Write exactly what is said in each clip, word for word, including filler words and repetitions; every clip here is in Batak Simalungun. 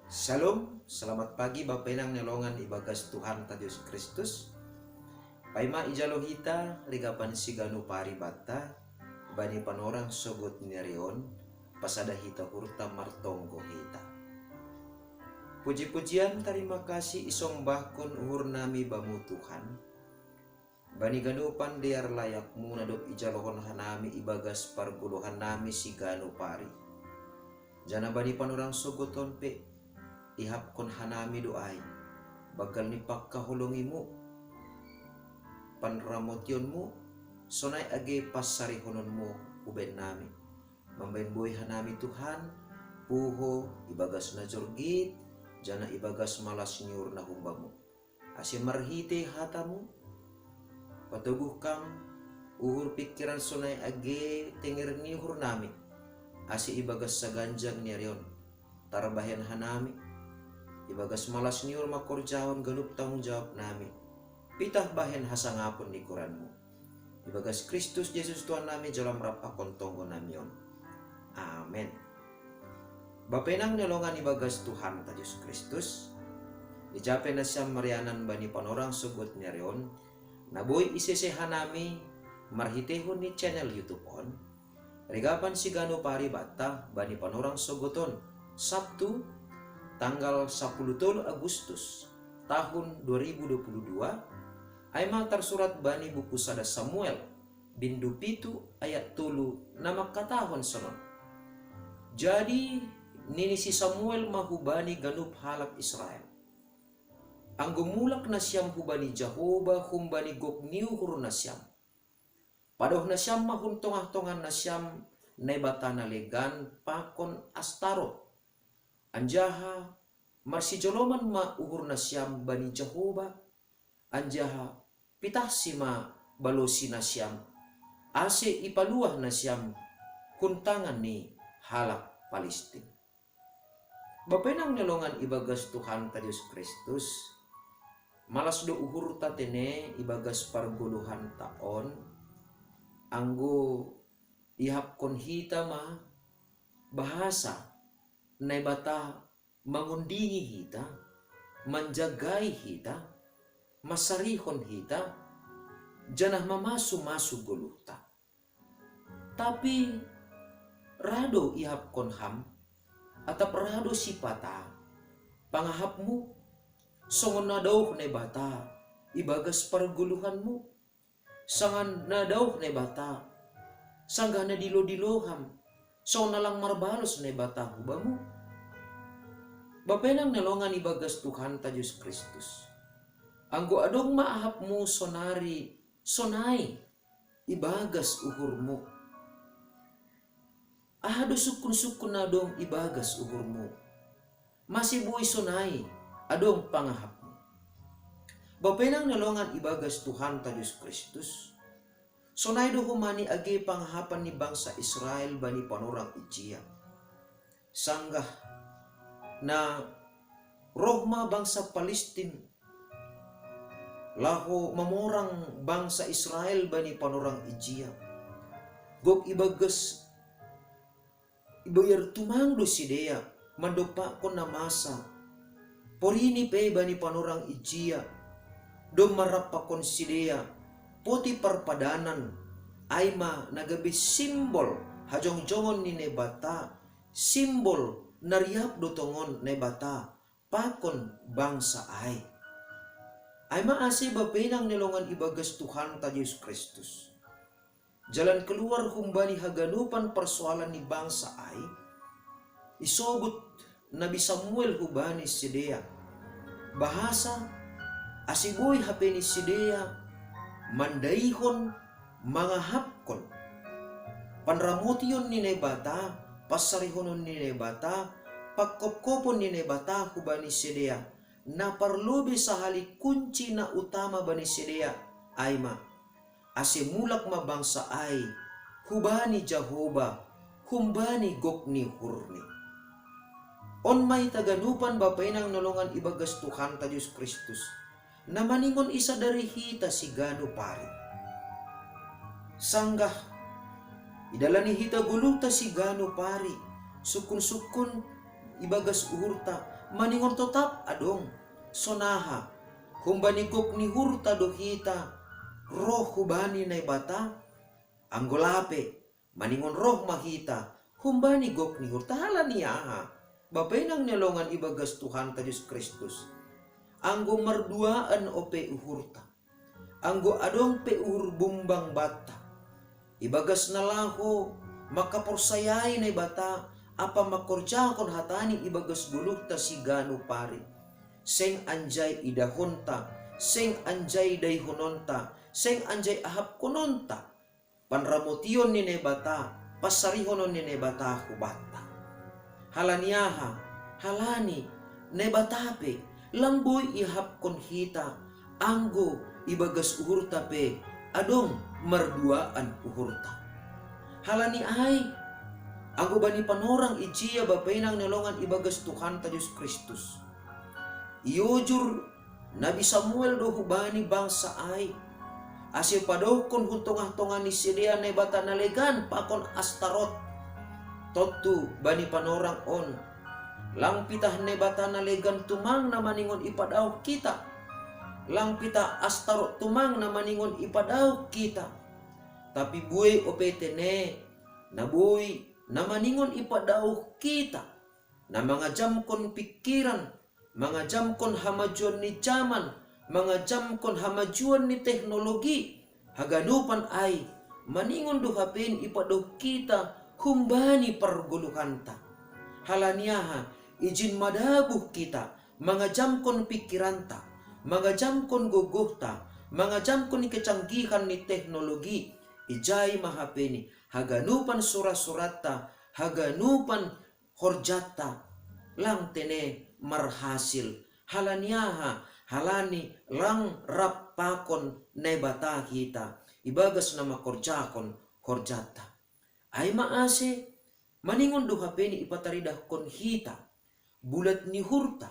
Shalom, selamat pagi Bapenang ni longan ibagas Tuhanta Jesus Kristus. Paima ijalo hita legapan siganu paribata bani panorang sogot ni ari on, pasada hita hurta martonggo hita. Puji-pujian tarima kasih isombahkon uhur nami bamu Tuhan, bani ganupan dear layakmu na dob ijalohon hanami ibagas pargoluhan nami siganu pari. Jana bani panorang sogot on pe ihapkon hanami do ai banggal ni pangkaholongimu, panramotionmu, sonai age pansarihononmu huben nami. Mambaen boi hanami Tuhan, puho ibagas na jorgit, jana ibagas malas ni uhur na humbamu. Ase marhite hatamu, patoguh kam uhur pingkiran sonai age tenger ni uhur nami, ase ibagas saganjang ni ari on tarbahen hanami ibagas malas ni uhur mangkorjahon ganup tanggung jawab nami, pitah bahen hasangapon ni goranmu. Ibagas Kristus Jesus Tuhan nami jalo am rap pakon tonggo nami on. Amen. Bapenang ni longan ibagas Tuhanta Jesus Kristus, ija pe nasiam marianan bani panorang sogot ni ari on, na boi isese hanami marhitehon ni channel YouTube on, legapan siganu paribata bani panorang sogot on, Sabtu, tanggal sapuluh tolu Agustus, tahun dua ribu dua puluh dua, ai ma tarsurat bani buku sada Samuel, bindu pitu ayat tolu na mangkatahon sonon. Jadi nini si Samuel ma hubani ganup halak Israel: Anggo mulak nasiam hubani Jahoba humbani gok ni uhur nasiam, padoh nasiam ma hun tongah-tongah nasiam naibata na legan pakon Astarot, anjaha marsijoloman ma uhur nasiam bani Jahoba, anjaha pitahsi ma balosi nasiam, ase ipaluah nasiam hun tangan ni halak Palistin. Bapenang ni longan ibagas Tuhanta Jesus Kristus, malas do uhurta tene ibagas pargoluhanta on, anggo ihapkon hita ma bahasa Naibata mangondingi hita, manjagai hita, mansarihon hita, janah mamasu-masu goluhta. Tapi ra do ihapkon ham, atap ra do sipata pangahapmu, songon na daoh Naibata ibagas pargoluhanmu? Sanggah na daoh Naibata, sanggah na dilo-dilo ham, songon na lang marbalos Naibata hubamu? Bapenang ni longan ibagas Tuhanta Jesus Kristus, anggo adong ma ahapmu sonari sonai ibagas uhurmu, aha do sungkun-sungkun na adong ibagas uhurmu? Mase boi sonai adong pangahapmu? Bapenang ni longan ibagas Tuhanta Jesus Kristus, sonai do homa ni age pangahapan ni bangsa Israel bani panorang ijia. Sanggah na roh ma bangsa Palistin laho mamorang bangsa Israel bani panorang ijia, gok ibagas iboyar tumang do sidea mandompakkon na masa. Porini pe bani panorang ijia, domma rap pakon sidea poti parpadanan, ai ma na gabe simbol hajongjongon ni Naibata, simbol na riap do tongon Naibata pakon bangsa ai. Ai ma ase bapenang ni longan ibagas Tuhanta Jesus Kristus, jalan keluar humbani haganupan parsoalan ni bangsa ai, isobut Nabi Samuel hubani sidea, bahasa ase boi hape ni sidea mandaihon, mangahapkon panramotion ni Naibata, pansarihonon ni Naibata, pangkopkopon ni Naibata hubani sidea, na parlobei sahali kunci na utama bani sidea, ai ma ase mulak ma bangsa ai hubani Jahoba, humbani gok ni uhurni. On ma hita ganupan bapenang ni longan ibagas Tuhanta Jesus Kristus, na maningon isadari hita siganu pari. Sanggah idalani hita goluhta siganu pari, sungkun-sungkun ibagas uhurta, maningon totap adong, sonaha, humbani gok ni uhurta do hita roh hubani Naibata, anggo lape, maningon roh ma hita humbani gok ni uhurta. Halani aha? Bapa inang ni longan ibagas Tuhanta Jesus Kristus, anggo marduaan ope uhurta, anggo adong pe uhur bumbang banta, ibagas na laho mangkaporsayai Naibata ampa mangkorjahon hatani ibagas goluhta siganup ari, seng anjai idahonta, seng anjai daihononta, seng anjai ahapkononta panramotion ni Naibata, pansarihonon ni Naibata hubanta. Halani aha? Halani Naibata pe lang boi iahapkon hita, anggo ibagas uhurta pe adong marduaan uhurta. Halani ai, anggo bani panorang ijia bapa inang ni longan ibagas Tuhanta Jesus Kristus, iojur Nabi Samuel do hubani bangsa ai, ase padokkon hun tongah-tongah ni sidea naibata na legan pakon Astarot. Tontu bani panorang on, lang pitah naibata na legan tumang na maningon ipadaoh kita, lang pitah Astarot tumang na maningon ipadaoh kita. Tapi buei ope tene, na boi na maningon ipadaoh kita, na mangajamkon pingkiran, mangajamkon hamajuon ni jaman, mangajamkon hamajuon ni teknologi, haganupan ai maningon do hapen ipadaoh kita humbani pargoluhanta. Halani aha? Ijin madabuh kita, mangajamkon pingkiranta, mangajamkon gogohta, mangajamkon kecanggihan ni teknologi, ijai ma hapeni haganupan surat-suratta, haganupan horjanta, lang tene marhasil. Halani aha? Halani lang rap pakon Naibata hita ibagas na mangkorjahon horjanta. Ai ma ase, maningon do hapeni ipataridahkon hita bulat ni uhurta,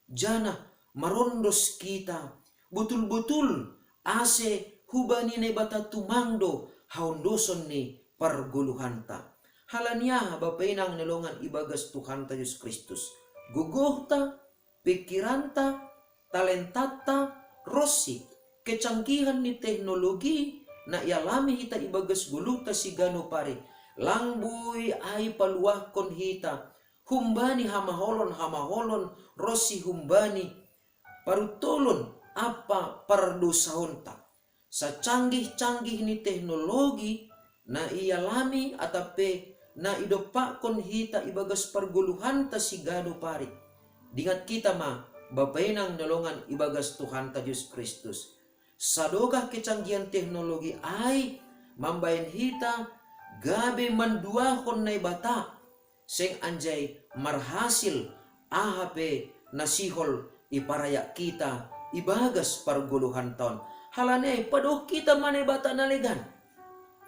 janah marondos kita botul-botul ase hubani Naibata tumang do haondoson ni pargoluhanta. Halani aha bapa inang ni longan ibagas Tuhanta Jesus Kristus? Gogohta, pingkiranta, talentanta, ronsi kecanggihan ni teknologi na ialami hita ibagas goluhta siganup ari, lang boi ai paluahkon hita humbani hamaolon-hamaolon ronsi humbani paruntolon ampa pardosaonta. Sacanggih-canggih ni teknologi na ialami atap pe na idompakkon hita ibagas pargoluhanta siganup ari, dingat kita ma bapa inang ni longan ibagas Tuhanta Jesus Kristus, sadokah kecanggihan teknologi ai mambahen hita gabe manduahon Naibata, seng anjai marhasil aha pe na sihol iparayak kita ibagas pargoluhanta on. Halani ai, padaoh kita ma naibata na legan.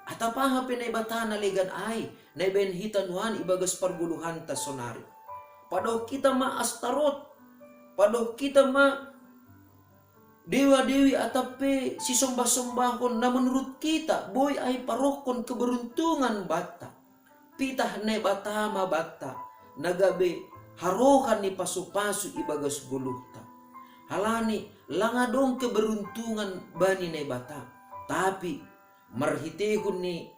Atap aha pe naibata na legan ai na ibahen hita nuan ibagas pargoluhanta sonari. Padaoh kita ma Astarot, padaoh kita ma dewa-dewi atap pe sisombah-sombahon na menurut kita boi ai parohkon keberuntungan banta. Pitah Naibata ma banta na gabe harohan ni pasu-pasu ibagas goluhta. Halani lang adong keberuntungan bani Naibata, tapi marhiteihon ni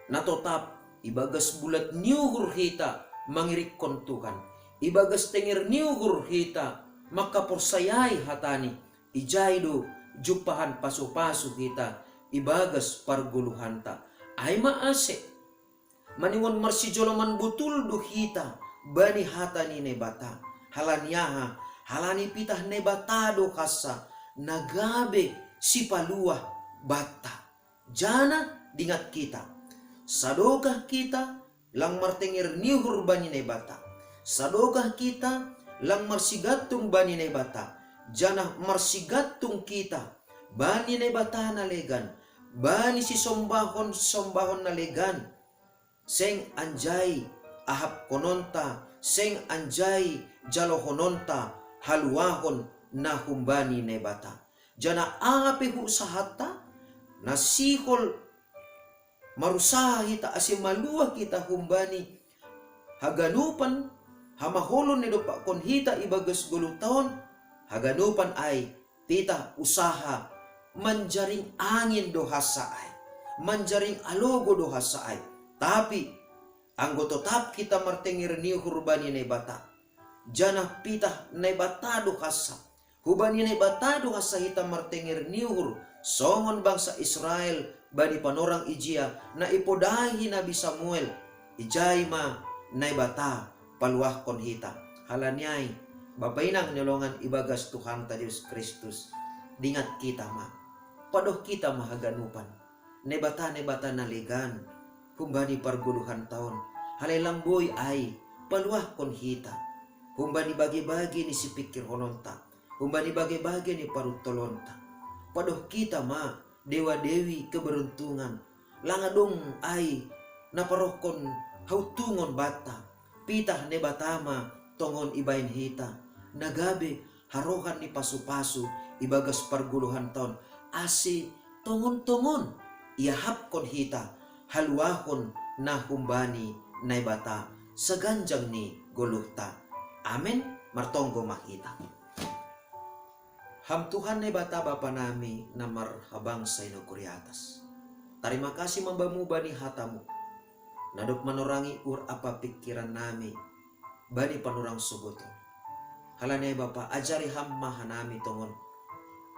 na totap ibagas bulat ni uhur hita mangirikkon Tuhan, ibagas tenger ni uhur hita mangkaporsayai hatani, ijai do jumpahan pasu-pasu hita ibagas pargoluhanta. Ai ma ase, maningon marsijoloman botul do hita bani hata ni Naibata. Halani aha? Halani pitah Naibata do hansa na gabe sipaluah banta. Janah dingat kita, sadokah kita lang martenger ni uhur bani Naibata, sadokah kita lang marsigantung bani Naibata, janah marsigantung kita bani Naibata na legan, bani sisombahon-sombahon na legan, seng anjai ahapkononta, seng anjai jalohononta haluahon na humbani Naibata. Janah aha pe huusahanta, na sihol marusaha hita ase maluah hita humbani haganupan Hamaholon ne dopakkon hita ibagas goluh taon, haganupan ai, pitah usaha manjaring angin do hansa ai, manjaring alogo do hansa ai. Tapi anggo totap hita martenger ni uhur bani Naibata, janah pitah Naibata do hansa. Hubani Naibata do hansa hita martenger ni uhur, songon bangsa Israel bani panorang ijia na ipodahi Nabi Samuel. Ijai ma Naibata paluahkon hita. Halani ai, Bapa inang ni longan ibagas Tuhanta Jesus Kristus, dingat hita ma, padoh hita ma haganupan. Naibata, Naibata na legan, humbani pargoluhan taon, halai lang boi ai paluahkon hita humbani bage-bage ni sipingkirhononta, humbani bage-bage ni paruntolonta. Padoh hita ma dewa-dewi keberuntungan, lang adong ai na parohkon hauntungon banta. Pitah Naibata ma tongon ibahen hita, na gabe harohan ni pasu-pasu ibagas pargoluhan taon, ase tongon-tongon iahapkon hita haluahon na humbani Naibata saganjang ni goluhta. Amen. Martonggo ma hita. Ham Tuhan Naibata Bapa nami na marhabangsa i nagori atas, tarima kasih ma Bamu bani hata-Mu, na dob manorangi uhur ampa pingkiran nami bani panorang sogot on. Halani ai Bapa, ajari Ham ma hanami tongon,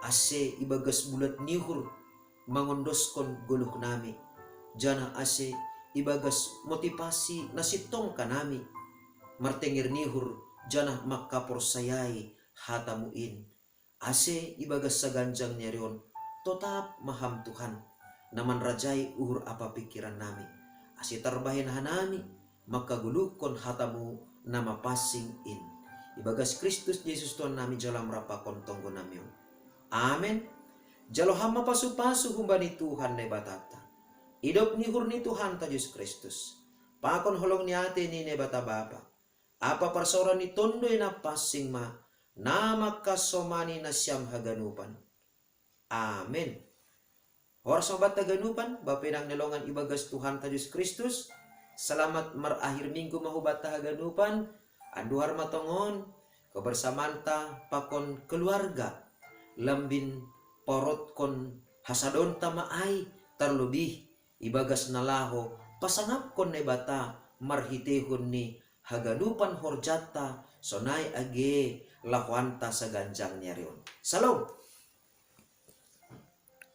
ase ibagas bulat ni uhur mangondoskon goluh nami, janah ase ibagas motivasi na sintong hanami martenger ni uhur janah mangkaporsayai hata-Mu in, ase ibagas saganjang ni ari on totap ma Ham Tuhan, na manrajai uhur ampa pingkiran nami, ase tarbahen hanami mangkagoluhkon hata-Mu na mapansing in. Ibagas Kristus Jesus Tuhan nami, jalo Ham rap pakon tonggo nami on. Amen. Jalo Ham ma pasu-pasu humbani Tuhan Naibatanta, idop ni uhur ni Tuhanta Jesus Kristus, pakon holong ni atei ni Naibata Bapa, ampa parsaoran ni Tonduy Napansing ma na mangkasomani nasiam haganupan. Amen. Horas ma banta haganupan, Bapa inang ni longan ibagas Tuhanta Jesus Kristus. Selamat marakhir minggu ma hubanta haganupan. Anduhar ma tongon kebersamanta pakon keluarga, lambin parutkon hasadonta ma ai, tarlobih ibagas na laho pasangapkon Naibata marhiteihon ni haganupan horjanta sonai age lahoanta saganjang ni ari on. Salom.